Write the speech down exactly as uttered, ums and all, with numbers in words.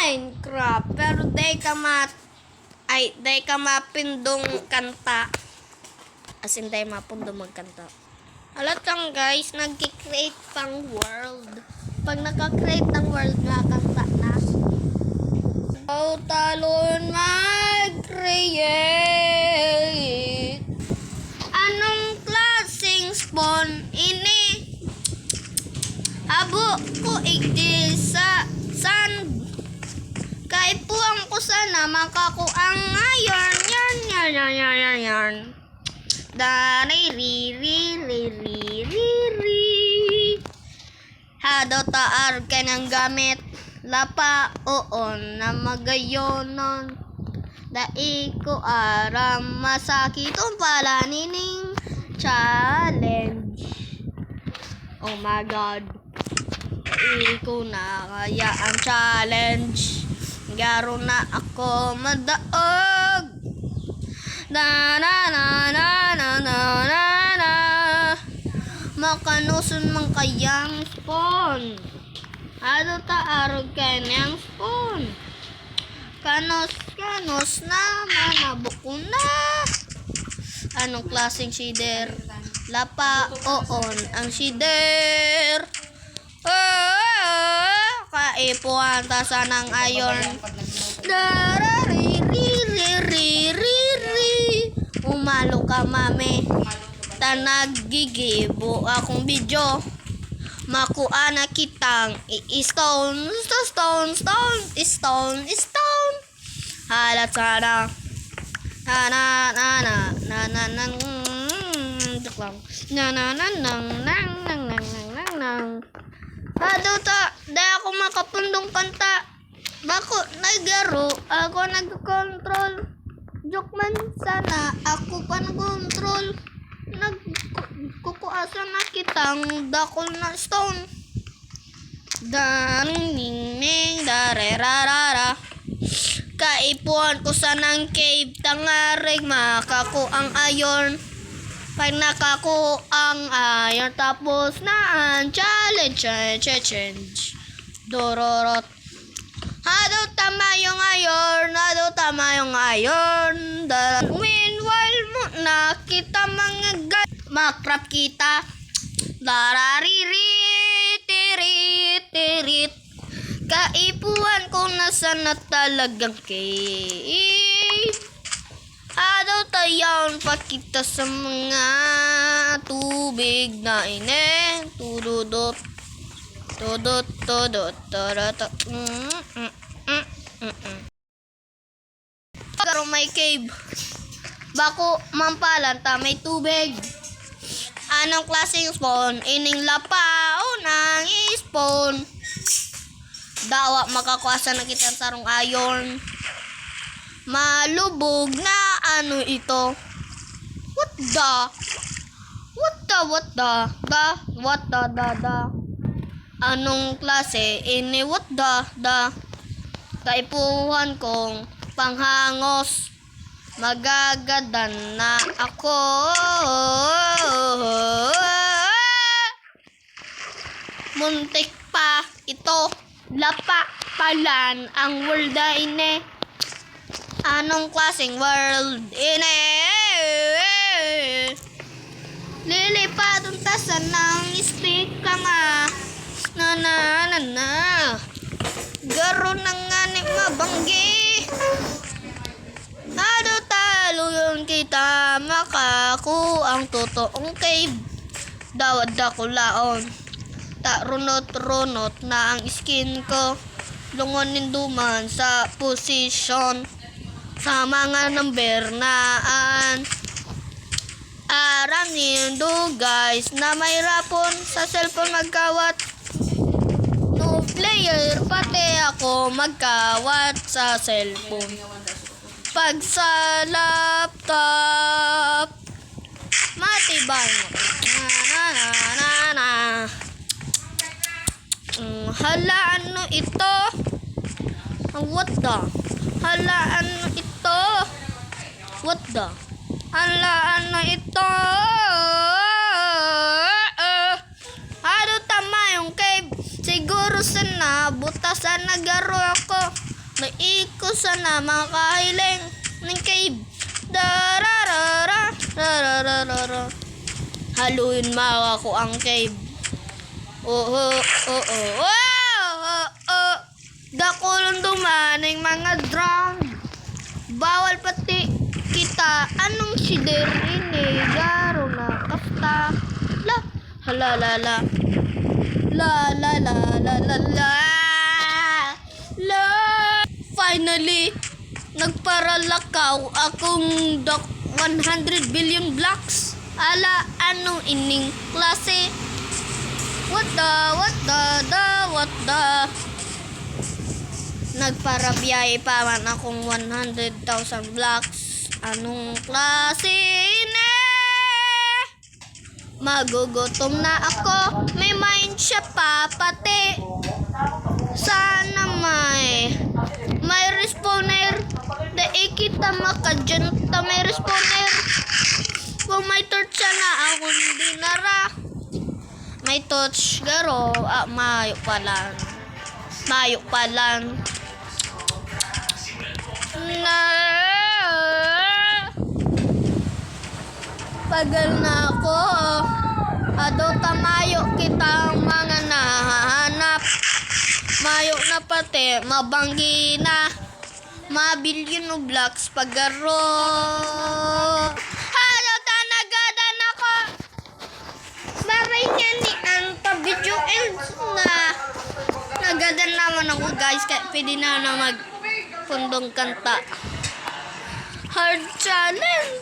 Minecraft, pero dai ka mat-, ay, dai ka mapindong kanta. As in, dai mapundong magkanta. Halat lang, guys, nagki-create pang world. Pag naka-create ng world, makanta na. So, talon mag-create. Anong klaseng spawn ini? Habo ko igdi sa sand. Kaipuhan ko sana makakuang iron, iron, iron, iron, iron, iron. Dari, ri, ri, ri, ri, ri, ri. Hado ta arog kaiyan gamit lapa, oon na magayonon. Dai ko aram, masakit ang pala nining challenge. Oh my God. Dai ko na kaya ang challenge. Garo na ako madaog. Na, na, na, na, na, na, na, na. Makanuson man kayang spawn. Hado ta arog kaiyan spawn. Kanos, kanos na, manabok ko na. Anong klaseng shader? Lapa, oon, ang shader. Oh, kaipuhan ta sanang iron. Darari, ri, ri, ri, ri, ri. Umalo ka, mami. Ta naggigibo akong video. Makua na kitang i-, stone, sto-, stone, stone, stone, stone. Halat sana. Na, na, na, na, na, na, na, mm, joke lang. Na, na, na, nang, nang, nang, nang, nang, nang, nang. Hado ta, dai ako makapundong kanta. Bako, nagaro, ako nagko-control. Joke man sana, ako pa nag-control. Nag-, kukua sana kitang dakul na stone. Daring ningning, darerarara. Kaipuhan ko sanang cave, tangarig makakuang iron. Pag nakakuang iron, tapos na ang challenge, change, change. Dororot. Hado ta mayong iron, hado ta mayong iron. Dara-, meanwhile mo na kita mga ga-, makrap kita. Darariri, tiri, tirit. Kaipuhan ko na sana talagang cave. Hado ta yaon pakita sa mga tubig na ini. Tududot, tudot, tudot, tarata. Mm, mm, mm, mm, mm. Pero may cave. Bako, mampalan ta may tubig. Anong klaseng spawn? Ining lapa o nang spawn? Dawa, makakua sana kita sarong iron. Malubog na ano ito? What the? What the, what the? Da, what the, da, da? Anong klase ini? What the, da? Kaipuhan kong panghangos. Magagadan na ako. Muntik pa ito. Lapa palan ang world na ini. Anong klaseng world ini? Lilipatan ta sanang speak ka nga. Na, na, na, na. Garo na nga ni mabanggi. Hado ta luyon kita makakuang totoong cave. Dawa dakulaon. Ta runot-runot na ang skin ko. Lungon nindo man sa posisyon. Sa mga number na an-, aram nindo, guys, na mahirapon sa cellphone magkawat. No player, pati ako magkawat sa cellphone. Pag sa laptop, matibay na. Na, na, na, na, na. Mm, hala, ano ito? What the? Hala, ano ito? What the? Hala, ano ito? Hado ta mayong cave. Siguro sana, buta sana garo ako. Dai ko sana makahiling ning cave. Dararara, dararara. Haloon mawa ko ang cave. Oo, oo, oo, oo. Dakulon duman ning mga drone. Bawal pati kita anong sider ini, garo na kasta. La, hala, la, la. La, la, la, la, la, la. La. Finally, nagparalakaw akong dak-, one hundred billion blocks. Ala, anong ining klase? What the, what the, the, what the? Nagparabiyahe pa man akong one hundred thousand blocks. Anong klase ini? Magugutom na ako. May mine siya pa pati. Sana may, may respawner. Dai kita makadyan ta may respawner. Kung may torch sana akong dinara. May torch, garo. Ah, mayo pa lang. Mayo pa lang. Na. Pagal na ako. Ado ta mayo kitang mga nahahanap. Mayo na pati, mabanggi na. Mabilyon o blocks pagaro. Ado ta nagadan ako. Babay niya ni ang pa-video ends na. Nagadan naman ako, guys, kaya pwede na na magpundong kanta. Hard challenge.